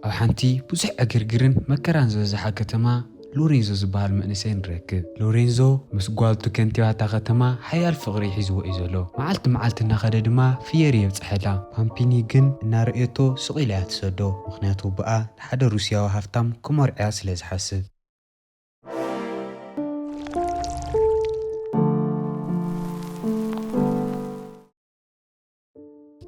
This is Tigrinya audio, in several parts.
ኣብ ሓንቲ ብዙሕ ዕግርግርን መከራን ዝበዝሓ ከተማ ሎሬንዞ ዝበሃል መንእሰይ ንረክብ። ሎሬንዞ ምስ ጓልቱ ከንቲባ እታ ከተማ ሓያል ፍቕሪ ሒዝዎ እዩ ዘሎ። መዓልቲ መዓልቲ እናኸደ ድማ ፍየሪ የብጽሐላ። ፓምፒኒ ግን እናረእየቶ ስቕ ኢላ እያ ትሰዶ፣ ምኽንያቱ ብኣ ንሓደ ሩስያዊ ሃፍታም ክመርዕያ ስለ ዝሓስብ።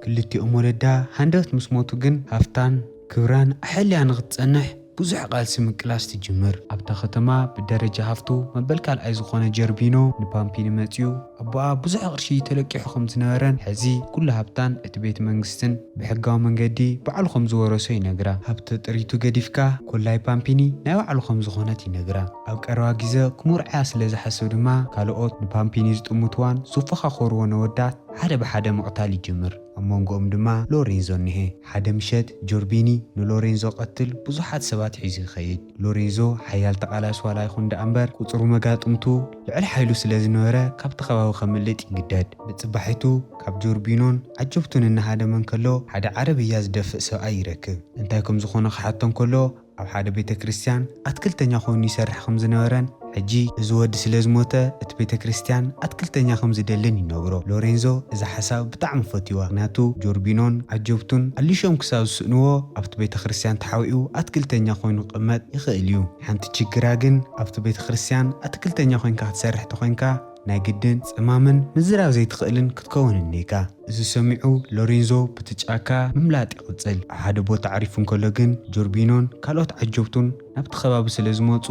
ክልቲኦም ወለዳ ሃንደበት ምስ ሞቱ ግን ሃፍታን ክብራን ኣሐልያ ንኽትጸንሕ ብዙሕ ቃልሲ ምቅላስ ትጅምር። ኣብታ ከተማ ብደረጃ ሃፍቱ መበል ካልኣይ ዝኾነ ጀርቢኖ ንፓምፒኒ መጺኡ ኣቦኣ ብዙሕ ቅርሺ ተለቂሑ ከም ዝነበረን ሕዚ ኩሉ ሃብታን እቲ ቤት መንግስትን ብሕጋዊ መንገዲ ባዕሉ ከም ዝወረሶ ይነግራ። ሃብቲ ጥሪቱ ገዲፍካ ኮላይ ፓምፒኒ ናይ ባዕሉ ከም ዝኾነት ይነግራ። ኣብ ቀረባ ግዜ ክምርዓያ ስለ ዝሓስብ ድማ ካልኦት ንፓምፒኒ ዝጥምትዋን ዝፎኻኸርዎ ነወዳት ሓደ ብሓደ ምቕታል ይጅምር። ኣብ መንጎኦም ድማ ሎሬንዞ እኒሄ። ሓደ ምሸት ጆርቢኒ ንሎሬንዞ ቀትል ብዙሓት ሰባት ሒዙ ይኸይድ። ሎሬንዞ ሓያል ተቓላሲ ዋላ ይኹን ደኣ እምበር ቁጽሩ መጋጥምቱ ልዕሊ ሓይሉ ስለ ዝነበረ ካብቲ ከባቢ ከምልጥ ይግደድ። ብጽባሒቱ ካብ ጆርቢኖን ዓጀብቱን እናሃደመ እንከሎ ሓደ ዓረብያ ዝደፍእ ሰብኣይ ይረክብ። እንታይ ከም ዝኾነ ክሓቶ እንከሎ ኣብ ሓደ ቤተ ክርስቲያን ኣትክልተኛ ኮይኑ ይሰርሕ ከም ዝነበረን ሕጂ እዚ ወዲ ስለ ዝሞተ እቲ ቤተ ክርስቲያን ኣትክልተኛ ከም ዝደልን ይነግሮ። ሎሬንዞ እዛ ሓሳብ ብጣዕሚ ፈትዋ፣ ምክንያቱ ጆርቢኖን ዓጀብቱን ኣሊሾም ክሳብ ዝስእንዎ ኣብቲ ቤተ ክርስቲያን ተሓዊኡ ኣትክልተኛ ኮይኑ ክቕመጥ ይኽእል እዩ። ሓንቲ ችግራ ግን ኣብቲ ቤተ ክርስቲያን ኣትክልተኛ ኮይንካ ክትሰርሕ ተኾይንካ ናይ ግድን ጸማምን ምዝራብ ዘይትኽእልን ክትከውን እኒካ። እዚ ሰሚዑ ሎሬንዞ ብቲ ጫካ ምምላጥ ይቕጽል። ኣብ ሓደ ቦታ ዓሪፉ እንከሎ ግን ጆርቢኖን ካልኦት ዓጀብቱን ናብቲ ከባቢ ስለ ዝመጹ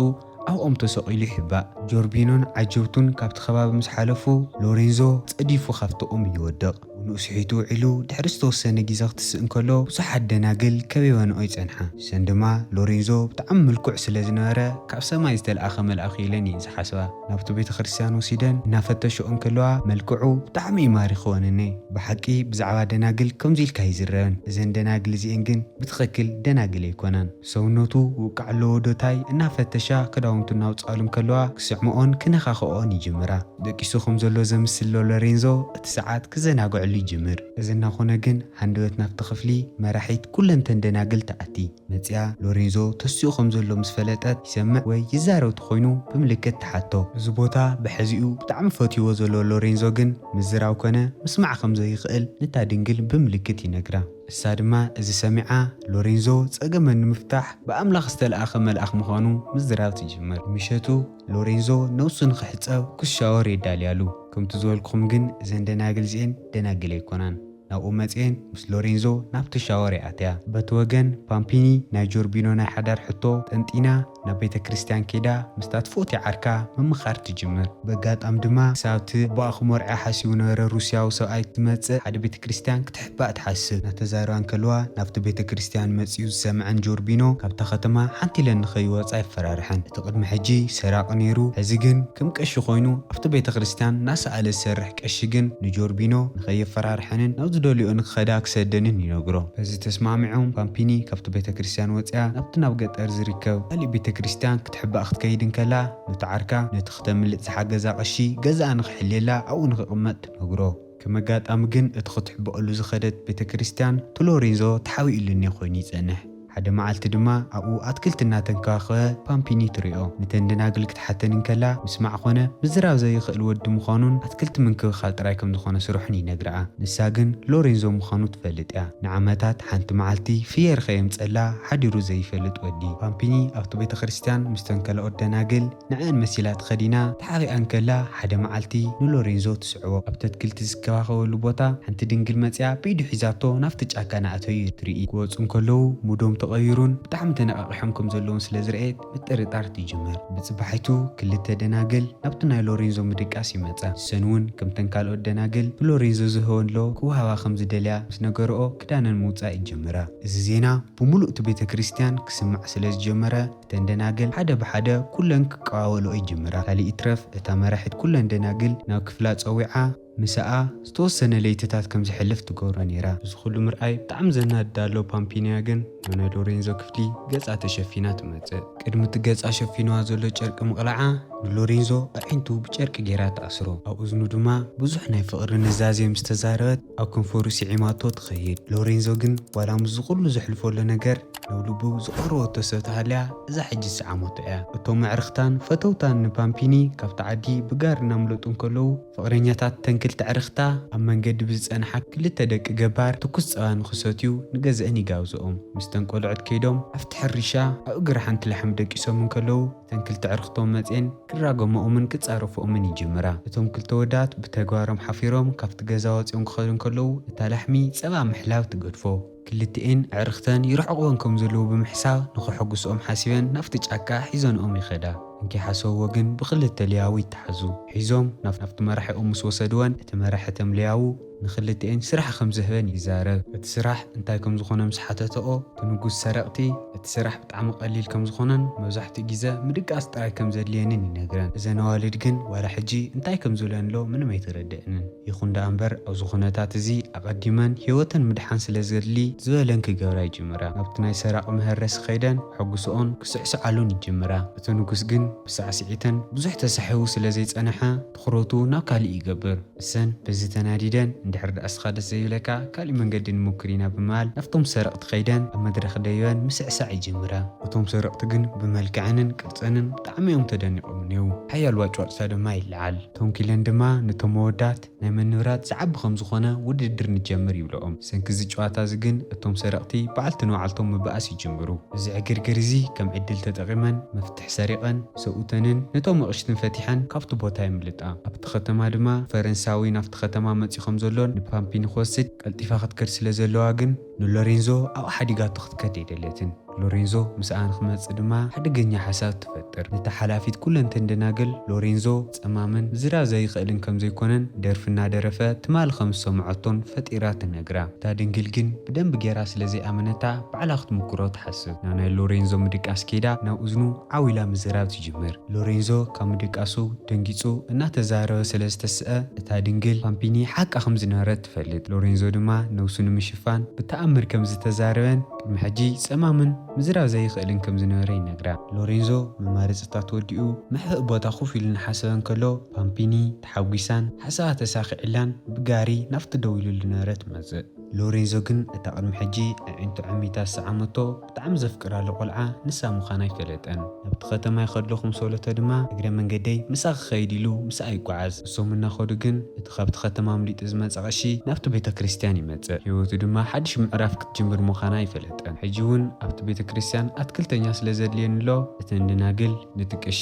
ኣብኦም ተሰቒሉ ይሕባእ። ጆርቢኖን ዓጀብቱን ካብቲ ከባቢ ምስ ሓለፉ ሎሬንዞ ጸዲፉ ካብቲ ኦም ይወድቕ። ንኡ ስሒቱ ውዒሉ ድሕሪ ዝተወሰነ ግዜ ክትስእ እንከሎ ብዙሓት ደናግል ከቢበንኦ ይጸንሓ። ንሰን ድማ ሎሬንዞ ብጣዕሚ ምልኩዕ ስለ ዝነበረ ካብ ሰማይ ዝተለኣኸ መልኣኽ ኢለን እየን ዝሓስባ። ናብቲ ቤተ ክርስቲያን ወሲደን እናፈተሽኦ እንከለዋ መልክዑ ብጣዕሚ እዩ ማሪኽወንኒ። ብሓቂ ብዛዕባ ደናግል ከምዚ ኢልካ ይዝረበን፣ እዘን ደናግል እዚኤን ግን ብትኽክል ደናግል ኣይኮናን። ሰውነቱ ውቃዕ ኣለዎ ዶ ታይ እናፈተሻ ክዳውንቱ እናውፅኣሉ እንከለዋ ክስዕምኦን ክነኻኽኦን ይጅምራ። ደቂሱ ከም ዘሎ ዘምስል ሎሬንዞ እቲ ሰዓት ክዘናግዐሉ ይጅምር። እዚ እናኾነ ግን ሃንደበት ናብቲ ክፍሊ መራሒት ኩለንተን ደናግል ትኣቲ። መጽያ ሎሬንዞ ተሲኡ ከም ዘሎ ምስ ፈለጠት ይሰምዕ ወይ ይዛረብ ተኾይኑ ብምልክት ትሓቶ። እዚ ቦታ ብሕዚኡ ብጣዕሚ ፈትይዎ ዘሎ ሎሬንዞ ግን ምዝራብ ኮነ ምስማዕ ከም ዘይኽእል ነታ ድንግል ብምልክት ይነግራ። እሳ ድማ እዚ ሰሚዓ ሎሬንዞ ጸገመን ንምፍታሕ ብኣምላኽ ዝተለኣኸ መልኣኽ ምዃኑ ምዝራብ ትጅምር። ምሸቱ ሎሬንዞ ነብሱ ንኽሕጸብ ክሻወር የዳልያሉ። ከምቲ ዝበልኩኹም ግን እዘን ደናግል እዚኤን ደናግል ኣይኮናን። ናብኡ መጽኤን ምስ ሎሬንዞ ናብቲ ሻወር ይኣትያ። በቲ ወገን ፓምፒኒ ናይ ጆርቢኖ ናይ ሓዳር ሕቶ ጠንጢና ናብ ቤተ ክርስቲያን ኬዳ ምስታ ትፈትያ ዓርካ ምምኻር ትጅምር። በጋጣም ድማ ክሳብቲ ኣቦኣ ክመርዓ ሓሲቡ ነበረ ሩስያዊ ሰብኣይ ትመጽእ ሓደ ቤተ ክርስቲያን ክትሕባእ ትሓስብ። እናተዛረባ እንከለዋ ናብቲ ቤተ ክርስቲያን መጺኡ ዝሰምዐን ጆርቢኖ ካብታ ከተማ ሓንቲ ኢለን ንኸይወጻ የፈራርሐን። እቲ ቅድሚ ሕጂ ሰራቂ ነይሩ፣ ሕዚ ግን ከም ቀሺ ኮይኑ ኣብቲ ቤተ ክርስቲያን እናሰኣለ ዝሰርሕ ቀሺ ግን ንጆርቢኖ ንኸየፈራርሐንን ናብ ዝደልዮ ንክኸዳ ክሰደንን ይነግሮ። በዚ ተስማሚዖም ፓምፒኒ ካብቲ ቤተ ክርስቲያን ወፅያ ናብቲ ናብ ገጠር ዝርከብ ካሊእ ቤተ ክርስቲያን ክትሕባእ ክትከይድ እንከላ ነቲ ዓርካ ነቲ ክተምልጥ ዝሓገዛ ቀሺ ገዛኣ ንክሕልየላ ኣብኡ ንክቕመጥ ትነግሮ። ከም ኣጋጣሚ ግን እቲ ክትሕበኣሉ ዝኸደት ቤተ ክርስቲያን ትሎሬንዞ ተሓቢኡሉ እኒኦ ኮይኑ ይጸንሕ። ሓደ መዓልቲ ድማ ኣብኡ ኣትክልቲ እናተንከባኸበ ፓምፒኒ ትሪኦ። ነተን ደናግል ክትሓተን እንከላ ምስማዕ ኾነ ምዝራብ ዘይኽእል ወዲ ምዃኑን ኣትክልቲ ምንክብኻብ ጥራይ ከም ዝኾነ ስርሑን ይነግርኣ። ንሳ ግን ሎሬንዞ ምዃኑ ትፈልጥ እያ። ንዓመታት ሓንቲ መዓልቲ ፍየር ከየምጸላ ሓዲሩ ዘይፈልጥ ወዲ። ፓምፒኒ ኣብቲ ቤተ ክርስቲያን ምስተን ካልኦት ደናግል ንዕን መሲላ ተኸዲና ተሓቢኣ እንከላ ሓደ መዓልቲ ንሎሬንዞ ትስዕቦ። ኣብ ተትክልቲ ዝከባኸበሉ ቦታ ሓንቲ ድንግል መጽያ ብኢዱ ሒዛቶ ናብቲ ጫካ ንኣተዩ ትርኢ። ክወፁ እንከለዉ ሙዶም ተቐይሩን ብጣዕሚ ተነቓቒሖም ከም ዘለውን ስለ ዝረኣየት ምጥርጣር ትጅምር። ብጽባሒቱ ክልተ ደናግል ናብቲ ናይ ሎሬንዞ ምድቃስ ይመጻ። ንሰን እውን ከምተን ካልኦት ደናግል ንሎሬንዞ ዝህበን ኣሎ ክወሃባ ከም ዝደልያ ምስ ነገርኦ ክዳነን ምውጻእ ይጅምራ። እዚ ዜና ብምሉእ እቲ ቤተ ክርስቲያን ክስማዕ ስለ ዝጀመረ እተን ደናግል ሓደ ብሓደ ኩለን ክቀባበልኦ ይጅምራ። ካሊእ ይትረፍ እታ መራሒት ኩለን ደናግል ናብ ክፍላ ጸዊዓ ምሳኣ ዝተወሰነ ለይትታት ከም ዝሕልፍ ትገብሮ ነይራ። እዚ ኩሉ ምርኣይ ብጣዕሚ ዘናድዳ ኣሎ ፓምፒንያ ግን፣ ናብ ናይ ሎሬንዞ ክፍሊ ገጻ ተሸፊና ትመጽእ። ቅድሚ እቲ ገጻ ሸፊንዋ ዘሎ ጨርቂ ምቕላዓ፣ ንሎሬንዞ ኣዒንቱ ብጨርቂ ገይራ ትኣስሮ። ኣብ እዝኑ ድማ ብዙሕ ናይ ፍቕሪ ንዛዜ ምስ ተዛረበት፣ ኣብ ከንፈሩ ስዒማቶ ትኸይድ። ሎሬንዞ ግን ዋላ ምስዚ ኩሉ ዘሕልፎ ኣሎ ነገር፣ ናብ ልቡ ዝቐረበቶ ሰብ ተሃልያ፣ እዛ ሕጂ ዝሰዓመቶ እያ። እቶም ኣዕርኽታን ፈተውታን ንፓምፒኒ ካብቲ ዓዲ ብጋሪ እናምለጡ እንከለዉ፣ ፍቕረኛታት ተን ክልተ ኣዕርኽታ ኣብ መንገዲ ብዝጸንሓ ክልተ ደቂ ገባር ትኩስ ጸባ ንኽሰትዩ ንገዝአን ይጋብዝኦም። ምስተን ቆልዑት ከይዶም ኣብቲ ሕርሻ ኣብ እግሪ ሓንቲ ላሕሚ ደቂሶም እንከለዉ፣ እተን ክልተ ኣዕርኽቶም መጺኤን ክራገምኦምን ክጻረፍኦምን ይጅምራ። እቶም ክልተ ወዳት ብተግባሮም ሓፊሮም ካብቲ ገዛ ወጺኦም ክኸዱ እንከለዉ፣ እታ ላሕሚ ጸባ ምሕላብ ትገድፎ። ክልቲኤን ኣዕርኽተን ይርሕቕወን ከም ዘለዉ ብምሕሳብ፣ ንኸሐጉስኦም ሓሲበን ናብቲ ጫካ ሒዘንኦም ይኸዳ። እንከይሓሰብዎ ግን ብኽልተ ሊያዊ ይተሓዙ። ሒዞም ናብ፣ ናብቲ መራሒኦም ምስ ወሰድወን፣ እቲ መራሒ እቶም ሊያዊ ንኽልቲኤን ስራሕ ከም ዝህበን ይዛረብ። እቲ ስራሕ እንታይ ከም ዝኾነ ምስ ሓተተኦ፣ እቲ ንጉስ ሰረቕቲ እቲ ስራሕ ብጣዕሚ ቀሊል ከም ዝኾነን መብዛሕትኡ ግዜ ምድቃስ ጥራይ ከም ዘድልየንን ይነግረን። እዘን ኣዋልድ ግን ዋላ ሕጂ እንታይ ከም ዝብለንሎ ምንም ኣይተረድአንን። ይኹን ደኣ እምበር ኣብዚ ኩነታት እዚ ኣቐዲመን ህይወተን ምድሓን ስለ ዘድሊ ዝበለን ክገብራ ይጅምራ። ናብቲ ናይ ሰራቒ መሀረሲ ከይደን ከሐጉስኦን ክስዕስዓሉን ይጅምራ። እቲ ንጉስ ግን ብሳዕስዒተን ብዙሕ ተሳሒቡ ስለ ዘይጸንሐ ትኹረቱ ናብ ካሊእ ይገብር። እሰን በዚ ተናዲደን፣ እንድሕር ደኣ እስኻ ደስ ዘይብለካ ካሊእ መንገዲ ንሞክር ኢና ብምባል ናብቶም ሰረቕቲ ከይደን ኣብ መድረኽ ደይበን ምስዕሳዕ ይጅምራ። እቶም ሰረቕቲ ግን ብመልክዐንን ቅርጸንን ብጣዕሚ እዮም ተደኒቖም እኔዉ። ሓያል ዋጭዋጭታ ድማ ይለዓል። ቶንኪለን ድማ ነቶም መወዳት ናይ ምንብራት ዝዓቢ ከም ዝኾነ ውድድር ንጀምር ይብልኦም። ብሰንኪ እዚ ጨዋታ እዚ ግን እቶም ሰረቕቲ በዓልቲ ንባዕልቶም ምብኣስ ይጅምሩ። እዚ ዕግርግር እዚ ከም ዕድል ተጠቒመን መፍትሕ ሰሪቐን ሰብኡተንን ነቶም ኣቕሽትን ፈቲሐን ካብቲ ቦታ የምልጣ። ኣብቲ ከተማ ድማ ፈረንሳዊ ናብቲ ከተማ መጺኡ ከም ዘሎን ንፓምፒኒ ክወስድ ቀልጢፋ ክትከድ ስለ ዘለዋ ግን ንሎሬንዞ ኣብኣ ሓዲጋቶ ክትከድ ኣይደለትን። ሎሬንዞ ምስኣ ንክመጽእ ድማ ሓደገኛ ሓሳብ ትፈጥር። ነታ ሓላፊት ኩለንተን ደናግል ሎሬንዞ ጸማምን ምዝራብ ዘይኽእልን ከም ዘይኮነን ደርፊ እናደረፈ ትማሊ ከም ዝሰምዐቶን ፈጢራ ትነግራ። እታ ድንግል ግን ብደንቢ ገይራ ስለ ዘይኣመነታ ባዕላ ክትምክሮ ትሓስብ። ናብ ናይ ሎሬንዞ ምድቃስ ከይዳ ናብ እዝኑ ዓው ኢላ ምዝራብ ትጅምር። ሎሬንዞ ካብ ምድቃሱ ደንጊጹ እናተዛረበ ስለ ዝተስአ እታ ድንግል ፓምፒኒ ሓቃ ከም ዝነበረት ትፈልጥ። ሎሬንዞ ድማ ነብሱ ንምሽፋን ብተኣምር ከም ዝተዛረበን ቅድሚ ሕጂ ጸማምን ምዝራብ ዘይኽእልን ከም ዝነበረ ይነግራ። ሎሬንዞ መማረጽታት ወዲኡ መሕብኢ ቦታ ኮፍ ኢሉ እናሓሰበ እንከሎ ፓምፒኒ ተሓጒሳን ሓሳባ ተሳኺዕላን ብጋሪ ናብቲ ደው ኢሉሉ ዝነበረ ትመጽእ። ሎሬንዞ ግን እታ ቅድሚ ሕጂ ኣዒንቱ ዓሚታ ዝሰዓመቶ ብጣዕሚ ዘፍቅራሉ ቆልዓ ንሳ ምዃና ኣይፈለጠን። ናብቲ ከተማ ይኸድ ኣለኹ ምስ በለቶ ድማ እግረ መንገደይ ምሳኺ ክኸይድ ኢሉ ምስኣ ይጓዓዝ። እሶም እናኸዱ ግን እቲ ካብቲ ከተማ ኣምሊጡ ዝመጸ ቀሺ ናብቲ ቤተ ክርስቲያን ይመጽእ። ህይወቱ ድማ ሓድሽ ምዕራፍ ክትጅምር ምዃና ኣይፈለጠን። ሕጂ እውን ኣብቲ ቤተ ክርስቲያን ኣትክልተኛ ስለ ዘድልየኒ ኣሎ፣ እተን ደናግል ነቲ ቀሺ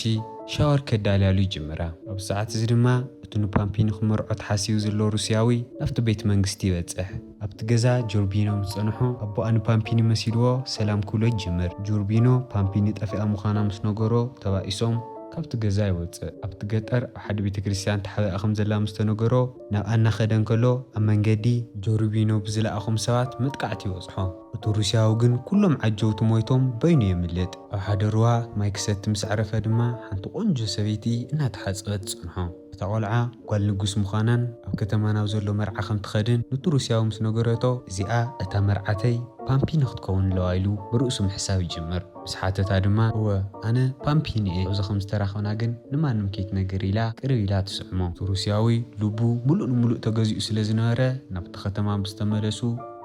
ሻወር ከዳልያሉ ይጅምራ። ኣብዚ ሰዓት እዚ ድማ እቲ ንፓምፒኒ ክመርዖ ተሓሲቡ ዘሎ ሩስያዊ ናብቲ ቤት መንግስቲ ይበጽሕ። ኣብቲ ገዛ ጆርቢኖ ምስ ጸንሖ፣ ኣቦኣ ንፓምፒኒ መሲልዎ ሰላም ክብሎ ይጅምር። ጆርቢኖ ፓምፒኒ ጠፊኣ ምዃና ምስ ነገሮ ተባኢሶም ካብቲ ገዛ ይወጽእ። ኣብቲ ገጠር ኣብ ሓደ ቤተ ክርስቲያን ተሓቢኣ ከም ዘላ ምስ ተነገሮ፣ ናብኣ እናኸደ እንከሎ ኣብ መንገዲ ጆርቢኖ ብዝለኣኾም ሰባት መጥቃዕቲ ይበጽሖ። እቲ ሩስያዊ ግን ኩሎም ዓጀውቱ ሞይቶም በይኑ የምልጥ። ኣብ ሓደ ሩባ ማይ ክሰቲ ምስ ኣዕረፈ ድማ ሓንቲ ቆንጆ ሰበይቲ እናተሓጸበት ትጸንሖ። እታ ቆልዓ ጓል ንጉስ ምዃናን ኣብ ከተማ ናብ ዘሎ መርዓ ከም ትኸድን ነቲ ሩስያዊ ምስ ነገረቶ፣ እዚኣ እታ መርዓተይ ፓምፒኒ ክትከውን ኣለዋ ኢሉ ብርእሱ ምሕሳብ ይጅምር። ምስ ሓተታ ድማ፣ እወ፣ ኣነ ፓምፒኒ እየ፣ ኣብዚ ከም ዝተራኸብና ግን ንማንም ከይትነግር ኢላ ቅርብ ኢላ ትስዕሞ። እቲ ሩስያዊ ልቡ ምሉእ ንምሉእ ተገዚኡ ስለ ዝነበረ ናብቲ ከተማ ምስ ተመለሱ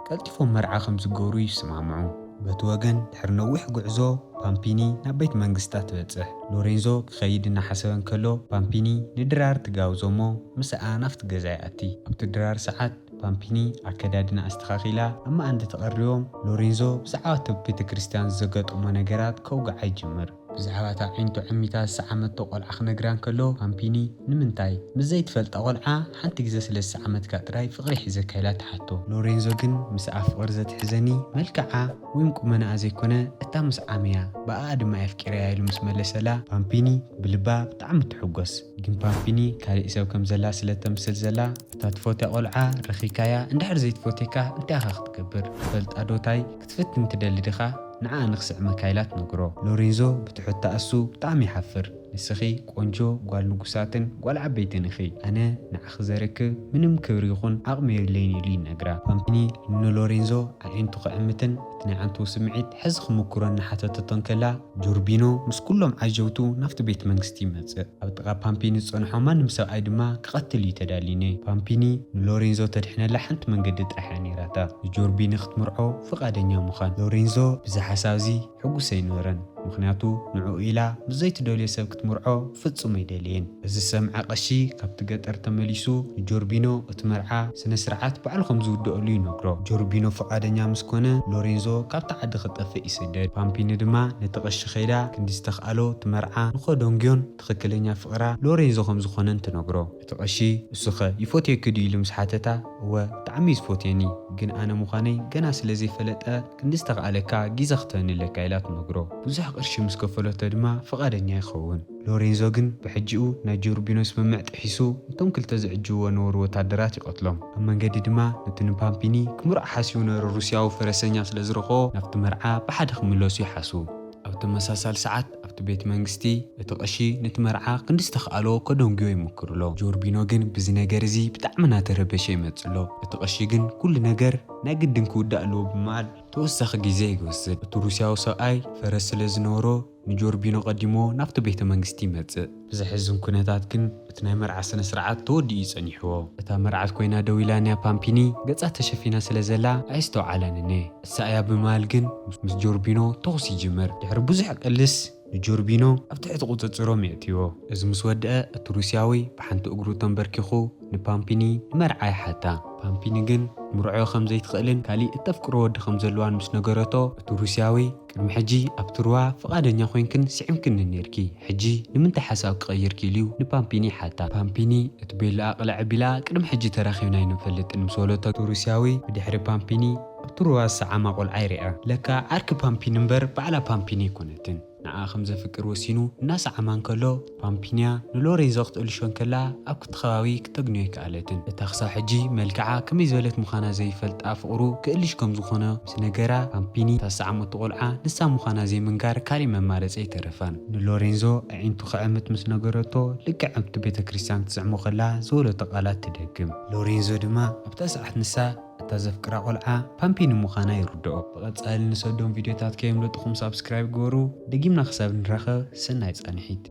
ቀልጢፎም መርዓ ከም ዝገብሩ ይስማምዑ። በቲ ወገን ድሕሪ ነዊሕ ጉዕዞ ፓምፒኒ ናብ ቤት መንግስታ ትበጽሕ። ሎሬንዞ ክኸይድ እናሓሰበ እንከሎ ፓምፒኒ ንድራር ትጋብዞ እሞ ምስኣ ናብቲ ገዛ ይኣቲ። ኣብቲ ድራር ሰዓት ፓምፒኒ ኣከዳድና ኣስተኻኺላ ኣብ መኣዲ ተቐሪቦም ሎሬንዞ ብዛዕባ እቲ ቤተ ክርስቲያን ዘጋጠሞ ነገራት ከውግዓ ይጅምር። ብዛዕባ እታ ዒንቱ ዓሚታ ዝሰዓመቶ ቆልዓ ክነግራ እንከሎ ፓምፒኒ ንምንታይ ምስ ዘይትፈልጣ ቆልዓ ሓንቲ ግዜ ስለ ዝሰዓመትካ ጥራይ ፍቕሪ ሒዘካ ኢላ ትሓቶ። ሎሬንዞ ግን ምስኣ ፍቕሪ ዘትሕዘኒ መልክዓ ወይም ቁመናኣ ዘይኮነ እታ ምስ ዓምያ ብኣኣ ድማ የፍቂረያ ኢሉ ምስ መለሰላ ፓምፒኒ ብልባ ብጣዕሚ ትሕጎስ። ግን ፓምፒኒ ካሊእ ሰብ ከም ዘላ ስለ ተምስል ዘላ እታ ትፈትያ ቆልዓ ረኺካያ እንድሕር ዘይትፈትየካ እንታይ ኢኻ ክትገብር? ትፈልጣ ዶ ታይ ክትፍትን ትደሊ ዲኻ? ንዓ ንኽስዕመካ ኢላ ትነግሮ። ሎሬንዞ ብትሑት ተኣሱ ብጣዕሚ ይሓፍር። ንስኺ ቆንጆ ጓል ንጉሳትን ጓል ዓበይትን ኢኺ። ኣነ ንዓኺ ዘረክብ ምንም ክብሪ ይኹን ዓቕሚ የብለይን" ኢሉ ይነግራ። ፓምፒኒ ንሎሬንዞ ኣዒንቱ ክዕምትን እቲ ናይ ዓንተው ስምዒት ሕዚ ክምኩሮ እናሓተተቶ እንከላ፣ ጆርቢኖ ምስ ኩሎም ዓጀውቱ ናብቲ ቤት መንግስቲ ይመጽእ። ኣብ ጥቓ ፓምፒኒ ዝጸንሖ ማንም ሰብኣይ ድማ ክቐትል እዩ ተዳሊኔ። ፓምፒኒ ንሎሬንዞ ተድሕነላ ሓንቲ መንገዲ ጥራሕ እያ ነይራታ፣ ንጆርቢኒ ክትምርዖ ፍቓደኛ ምዃን። ሎሬንዞ ብዚ ሓሳብ እዚ ሕጉስ ኣይነበረን፣ ምኽንያቱ ንዕኡ ኢላ ምስ ዘይትደልዮ ሰብ ክትምርዖ ፍጹም ኣይደለየን። እዚ ዝሰምዐ ቀሺ ካብቲ ገጠር ተመሊሱ ንጆርቢኖ እቲ መርዓ ስነ ስርዓት ባዕሉ ከም ዝውድአሉ ይነግሮ። ጆርቢኖ ፍቓደኛ ምስ ኮነ፣ ሎሬንዞ ካብቲ ዓዲ ክጠፍእ ይስደድ። ፓምፒኒ ድማ ነቲ ቀሺ ከይዳ ክንዲ ዝተኽኣሎ እቲ መርዓ ንኮዶንግዮን ትኽክለኛ ፍቕራ ሎሬንዞ ከም ዝኾነን ትነግሮ። እቲ ቀሺ "እሱኸ ይፎትየኪ ድዩ?" ኢሉ ምስ ሓተታ፣ "እወ፣ ብጣዕሚ እዩ ዝፎትየኒ፣ ግን ኣነ ምዃነይ ገና ስለ ዘይፈለጠ ክንዲ ዝተኽኣለካ ግዜ ክተህኒ ኣለካ" ኢላ ትነግሮ። ብዙሕ ቅርሺ ምስ ከፈለቶ ድማ ፍቓደኛ ይኸውን። ሎሬንዞ ግን ብሕጂኡ ናይ ጆርቢኖ ስምምዕ ጥሒሱ፣ እቶም ክልተ ዝዕጅብዎ ነበሩ ወታደራት ይቐትሎም። ኣብ መንገዲ ድማ ነቲ ንፓምፒኒ ክምርዖ ሓሲቡ ነበረ ሩስያዊ ፈረሰኛ ስለ ዝረኸቦ፣ ናብቲ መርዓ ብሓደ ክምለሱ ይሓስቡ። ኣብ ተመሳሳሊ ሰዓት ኣብቲ ቤት መንግስቲ እቲ ቀሺ ነቲ መርዓ ክንዲ ዝተኽኣሎ ከደንጉዮ ይምክር ኣሎ። ጆርቢኖ ግን ብዚ ነገር እዚ ብጣዕሚ እናተረበሸ ይመጽእ ኣሎ። እቲ ቀሺ ግን ኩሉ ነገር ናይ ግድን ክውዳእ ኣለዎ ብምባል ተወሳኺ ግዜ ይወስድ። እቲ ሩስያዊ ሰብኣይ ፈረስ ስለ ዝነበሮ ንጆርቢኖ ቀዲሞ ናብቲ ቤተ መንግስቲ ይመጽእ። ብዘሕዝን ኩነታት ግን እቲ ናይ መርዓ ስነ ስርዓት ተወዲኡ እዩ ጸኒሕዎ። እታ መርዓት ኮይና ደው ኢላ እያ፣ ፓምፒኒ ገጻ ተሸፊና ስለ ዘላ ኣይስተውዓላን እየ። እሳ እያ ብምባል ግን ምስ ጆርቢኖ ተኹስ ይጅምር። ድሕሪ ብዙሕ ቅልስ ንጆርቢኖ ኣብ ትሕቲ ቁጽጽሮም የእትይዎ። እዚ ምስ ወድአ እቲ ሩስያዊ ብሓንቲ እግሩ ተንበርኪኹ ንፓምፒኒ ንመርዓ ይሓታ። ፓምፒኒ ግን ምርዖ ከም ዘይትኽእልን ካሊእ እተፍቅሮ ወዲ ከም ዘለዋን ምስ ነገረቶ፣ እቲ ሩስያዊ "ቅድሚ ሕጂ ኣብቲ ሩባ ፍቓደኛ ኮይንክን ስዒምክኒ ኔርኪ፣ ሕጂ ንምንታይ ሓሳብኪ ቀይርኪ?" ኢሉ ንፓምፒኒ ይሓታ። ፓምፒኒ እቲ ቤላኣ ቅልዕ ኣቢላ "ቅድሚ ሕጂ ተራኺብና ኣይንፈልጥን" ምስ በለቶ፣ እቲ ሩስያዊ ብድሕሪ ፓምፒኒ ኣብቲ ሩባ ዝሰዓማ ቆልዓ ይርኣ። ለካ ዓርኪ ፓምፒኒ እምበር ባዕላ ፓምፒኒ ኣይኮነትን። ንዓ ከም ዘፍቅር ወሲኑ እናሰዓማ እንከሎ፣ ፓምፒንያ ንሎሬንዞ ክትእልሾ እንከላ ኣብ ክልተ ከባቢ ክተግንዮ ኣይከኣለትን። እታ ክሳብ ሕጂ መልክዓ ከመይ ዝበለት ምዃና ዘይፈልጣ ፍቕሩ ክእልሽ ከም ዝኾነ ምስ ነገራ፣ ፓምፒኒ እታ ዝሰዓመቶ ቆልዓ ንሳ ምዃና ዘይምንጋር ካሊእ መማረፂ ኣይተረፋን። ንሎሬንዞ ኣዒንቱ ክዕምት ምስ ነገረቶ፣ ልክዕ ኣብቲ ቤተ ክርስቲያን ክትስዕሞ ከላ ዝበለቶ ቃላት ትደግም። ሎሬንዞ ድማ ኣብታ ሰዓት ንሳ እታ ዘፍቅራ ቆልዓ ፓምፒኒ ምዃና ይርድኦ። ብቐጻሊ ንሰዶም ቪድዮታት ከየምለጥኹም ሳብስክራይብ ግበሩ። ደጊምና ክሳብ ንራኸብ ሰናይ ጻንሒት።